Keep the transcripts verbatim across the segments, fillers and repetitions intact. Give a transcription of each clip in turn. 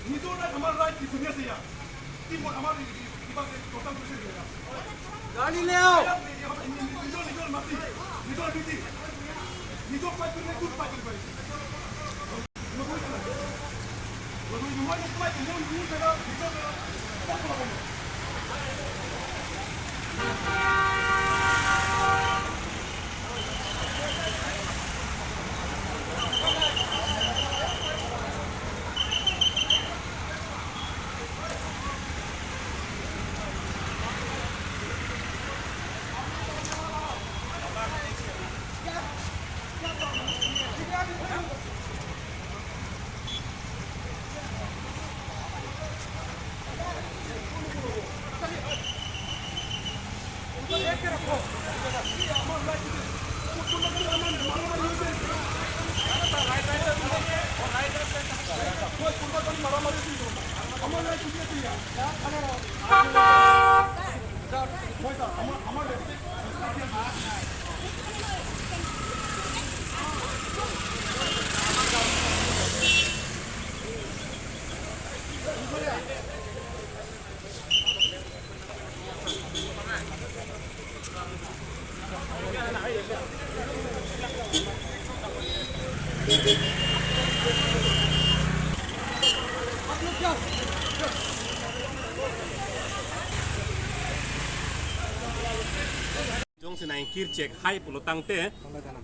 নিজৰ ৰাইট, আমাৰ ৰাইট কি ধুনীয়া আছে ইয়াত। কি ম-, আমাৰ এই, এই, কিবা যে দৰকাৰ কৰিছে নেকি ইয়াত? গালি লেও। ইয়াত এই, আমাৰ নি-, নি-, নিজৰ, নিজৰ মাটি, নিজৰ নীতি, নিজৰ ফাইট কৰিলে কোন ফাইট কৰিব পাৰিছে? নকৰিব লাগে। নকৰিব, মই নোকোৱাই, মোৰ, মোৰ জেগা, নিজৰ জেগা, ক'ত পেলাব মই? Jongsi nangkirchek hai pulo tangte,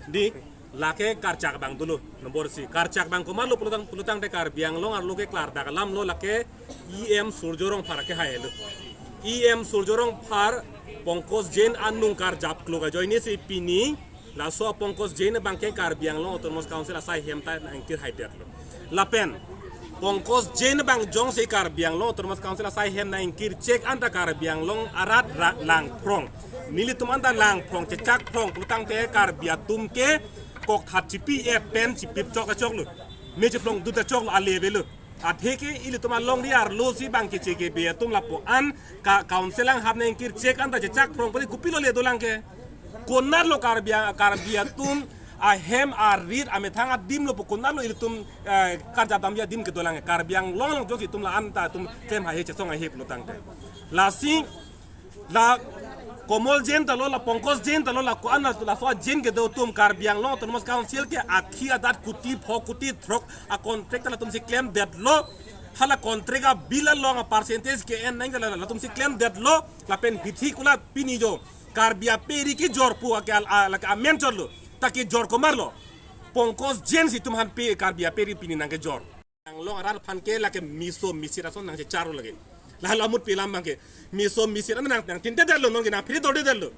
di lake karchak abang dolo, nombor isi. Karchak abang komatlo pulo tang, pulo tangte Karbi Anglong arlo ke klardak alam lo, lake E M Surjya Rongphar ke hailo. E M Surjya Rongphar Pankaj Jain anung karjap klok ajoinesi pini laso Pankaj Jain abang ke Karbi Anglong Autonomous Council asai hem ta nangkir haidet lo. Lapen Pankaj Jain abang jongsi Karbi Anglong Autonomous Council asai hem nangkirchek anta Karbi Anglong arat ra-, langphrong. Nelitum anta langphrong, chechakphrong pulo tangte Karbi atum ke kokthat chipi-et pen chipip chok achok lo. Me chiphlong dut achok lo, ale avelo. Athe ke ilitum alongri arlosi bang keche kebe atum lapu-an ka council anghap nangkirchek anta chechakphrong pari kopilo le dolang ke. Konatlo Karbi a-, Karbi atum ahem arit amethang adim lo pu konatlo ilitum, eh, karjap damji adim kedolang ke. Karbi Anglong along jongsi itum la-an ta itum klem haihe chesong haihe pulo tangte. Lasi la Komol Jain ta lo, la Pankaj Jain ta lo, la ko-an la, laso a-Jain kedo atum Karbi Anglong Autonomous Council ke akhi adat kuti pho kuti throk a-contract ta latumsi klemdetlo. Hala contract a-bill along a-percentage ke-en nang ta la, latumsi klemdetlo. Lapen hithi kulat pini jo Karbi aperi kejor pu ake al-, a-, lake amen chotlo. Ta kejor komatlo? Pankaj Jain si itum aphan pe Karbi aperi pini nangkejor. Anglong arat aphan ke lake mesom mesir ason nangchechar lake. La la mut pelam abang ke mesom mesir an nang, nangtindedetlo, non ke nangphiridordedetlo.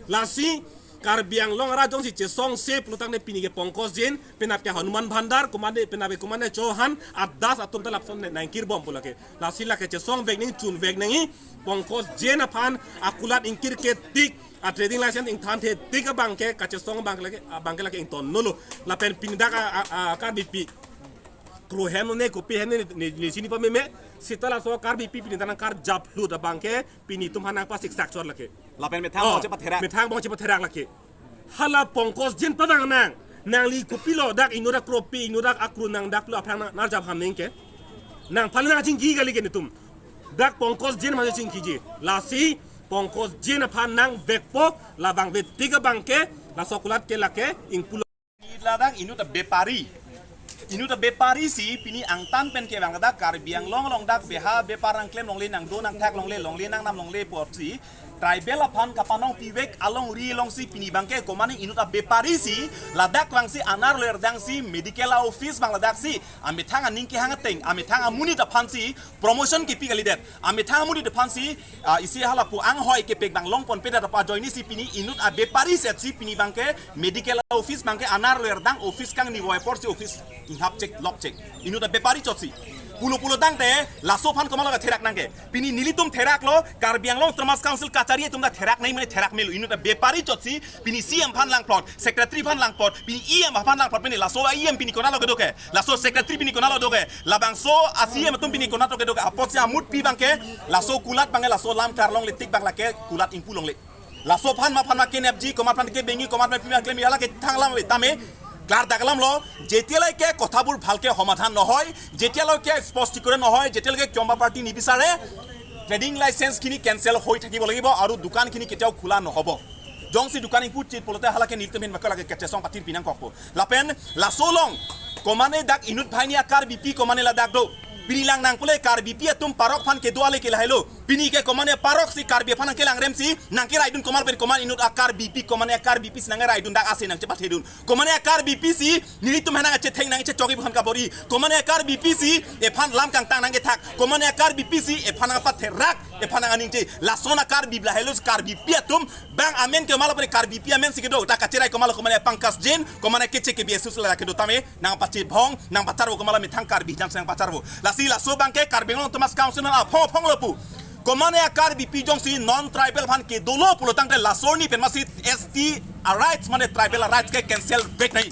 Lasi Karbi Anglong arat jongsi chesongse pulo tangte pini ke Pankaj Jain, penap ke Hanuman Bhandar, komatne penap ke komatne Chauhan, a-Das atum ta lapuson nangkirbom pu lake. Lasi lake chesongvek nangji, chunvek nangji, Pankaj Jain aphan akulat ingkir ke tik, a-trading license ingthanthe tik abang ke kachesong abang ke lake, abang ke lake ingtonnolo. Lapen pini dak a, a, a, Karbipi kro hem ne kopi hem ne, ne, ne chini pameme, seta laso Karbipi pini dak nangkarjap lut abang ke pini itum aphan nangpasiksak chot lake. Lapen methang Oh, bong chepatherak. Methang bong chepatherak lake. Hala Pankaj Jain padang nang. Nangli kopilo dak inut akropi, inut dak akro nang dak lo aphrang nang narjap ham neng ke. Nangphan nangchingki kali ke netum. Dak Pankaj Jain aphan chingkiji. Lasi Pankaj Jain aphan nangvekpo, labang ve tik abang ke, laso kulat ke lake ingpulo. Ladak inut abepari. Inut abepari si pini angtan pen kevang dak Karbi Anglong along dak beha bepar nangklem longle, nangdo nangthak longle, longle nangnam longle apotsi tribal aphan kapanongpivek alongri alongsi pini abang ke komatne inut abepari si ladak vangsi anerlo erdang si medical office abang ladak si amethang aning kehang ateng, amethang amonit aphan si promotion kepi kalidet, amethang amonit aphan si, ah, isi halapu anghoi kepek abang longponpedet ajoinesi pini inut abepari set si pini abang ke medical office abang ke anerlo erdang office kangni voi apor si office inghap chek lok chek. Inut abepari chot si. Pulo pulo tangte laso aphan komatlo katherak nang ke. Pini nelitum theraklo, Karbi Anglong Autonomous Council kachari atum ta therak nangji mane therak melo, inut abepari chot si. Pini C M aphan langplot, secretary aphan langplot, pini E M aphan langplot, pini laso E M pini konatlo kedo ke, laso secretary pini konatlo do ke, labangso a-C M atum pini konatlo kedo ke, apotsi amutpi abang ke, laso kulat abang ke, laso lam klar longle tik abang lake kulat ingpu longle. Laso aphan ma aphan ma kenepji, komat aphan ke bengi, komat aphan pima klem, hala ke thang lam le tame, klardak alam lo, যেতিয়ালৈকে কথাবোৰ ভালকে সমাধান নহয়, যেতিয়ালৈকে স্পষ্টীকৰণ নহয়, যেতিয়ালৈকে কিয়ম্বা পাৰ্টি নিবিচাৰে, ট্ৰেডিং লাইচেন্স খিনি কেঞ্চেল হৈ থাকিব লাগিব আৰু দোকানখিনি কেতিয়াও খোলা নহ'ব। Jongsi dukan ingpu chit pulote hala ke nelitum aphan maka lake kachesong patir pinang kokpo. Lapen laso along komatne dak inut banghini a-Karbipi komatne ladak do. Pini lang nang pule Karbipi atum parok aphan kedo ale ke lahelo. Pini ke komatne parok si Karbi aphan nangkelangrem si nangkeraidun komat pen komat inut a-Karbipi komatne a-Karbipi si nangkeraidun dak ase nangchepathedun. Komatne a-Karbipi si nelitum aphan nangchetheng nangchechokji aphan kabor-i. Komatne a-Karbipi si ephan lam kangtang nangkethak. Komatne a-Karbipi si ephan nangpatherak, ephan nanganingje. Lason a-Karbi lahelo, Karbipi atum bang amen ke komatlo pare Karbipi amen si kedo. Ta kacherai komatlo, komatne Pankaj Jain, komatne keche ke B S U sila kedo tame nangpachebhong, nangpacharvo komatlo methang Karbi jam si nangpacharvo. Lasi laso abang ke Karbi Anglong Autonomous Council nang aphong aphong lo pu. Komatne a-Karbipi jongsi non tribal aphan kedolo pulo tangte laso arni pen masi S T a-rights mane tribal a-rights ke cancel vek nangji.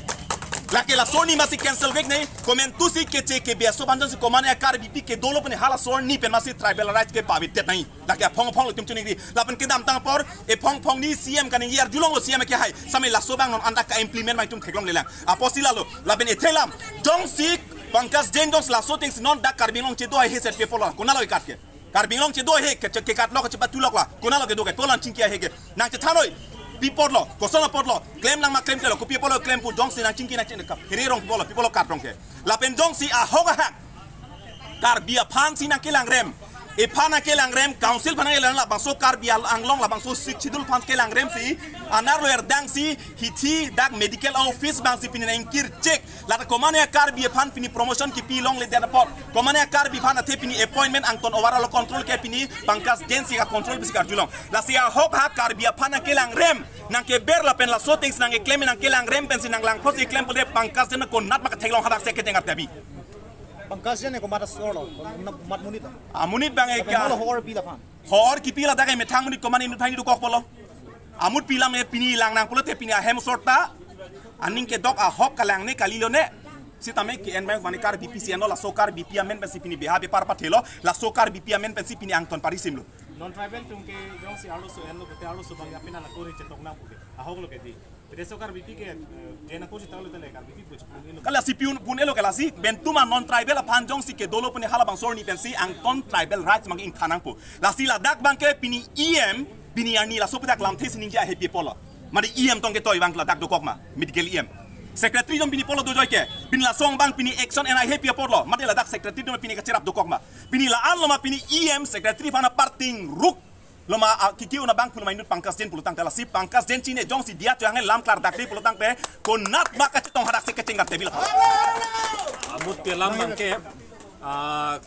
Lake laso arni masi cancel vek nangji. Komantu si keche ke B S U aphan jongsi komatne a-Karbipi kedolo pune hala laso arni pen masi tribal a-rights ke pavidet nangji. Lake aphong aphong lo itum choningri. Lapen kedamtang apor ephong phongni C M kaningri arjulonglo, C M ke hai. Same laso abang non anta ka-implement ma itum theklonglelang. Apotsi lalo. Lapen ethe lam. Jongsi Pankaj Jain jongsi laso ateng si non dak Karbi Anglong chedo haihe set pe pulo, konatlo kekat ke? Karbi Anglong chedo haihe ke, ke, kekatlok, kachepatulok la. Konatlo kedo ke? Pulo nangchingki haihe ke. Nangchethan noi. Pi apotlo, koson apotlo, klem lang ma klemklelo, kopi apotlo klem pu jongsi nangchingki nangchingki kap, here rong apotlo, pi apotlo kat rong ke. Lapen jongsi ahok ahak Karbi aphansi nangkelangrem, iphan nangkelangrem, council aphan nangkelangrem, labangso Karbi Anglong labangso Sixth Schedule aphan kelangrem si, anerlo erdang si, hithi dak medical office abang si pini nangkirchek, lata komane Karbi aphan pini promotion kipi longledet apot, komane Karbi aphan athe pini appointment angton overall control ke pini Pankaj Jain si ka control bisi karjulong. Lasi ahok ahak Karbi aphan nangkelangrem, nangkeber lapen laso atengsi nangkeklem nangkelangrem pensi nanglangphot si klem pule Pankaj Jain konat ma katheklong hadak se kejeng artebi. Pankaj Jain komat asor lo, komat monit lo. Amonit abang Tapi eka. Molo hor pi laphan. Hor kipi ladak emethang monit komane inut thani dokok apotlo. Amut pilam e pini lang nang pulote pini ahem sorta. Aning kedok ahok kalang ne kali lo ne. Sitame ke-en mai mane Karbipi si enlo, laso Karbipi amen pensi pini beha bepar pathelo, laso Karbipi amen pensi pini angton parisim lo. Non tribal atum ke jongsi arloso enlo, kote arloso abang ya pina la kori chetok nang puke. Ahok lo ke di. Kote so Karbipi ke, eh, jena ko chetok lo tele Karbipi puch pun elo. Kalasi pun, pun elo kalasi, bentu ma non tribal aphan jongsi ke dolo puni halabangso arni pensi angton tribal rights abang ingthan nangpo. Lasi ladak abang ke pini E M, pini arni laso pedak lamthe si ningje ahepi apotlo. Mane E M tong ketoi abang ladak dokok ma, medical E M. Secretary atum pini apotlo dojoi ke, pini laso abang pini action en ahepi apotlo, mane ladak secretary atum pini kacherap dokok ma. Pini la-an lo ma pini E M secretary aphan aparting ruk. Lo ma, ah, kiki una abang pun ma inut Pankaj Jain pulo tangte lasi Pankaj Jain chine jongsi dia cho hange lam klardak de pulo tangte konat ma kachetong hadak se kecheng artebi la. Amut pilam abang ke, ah,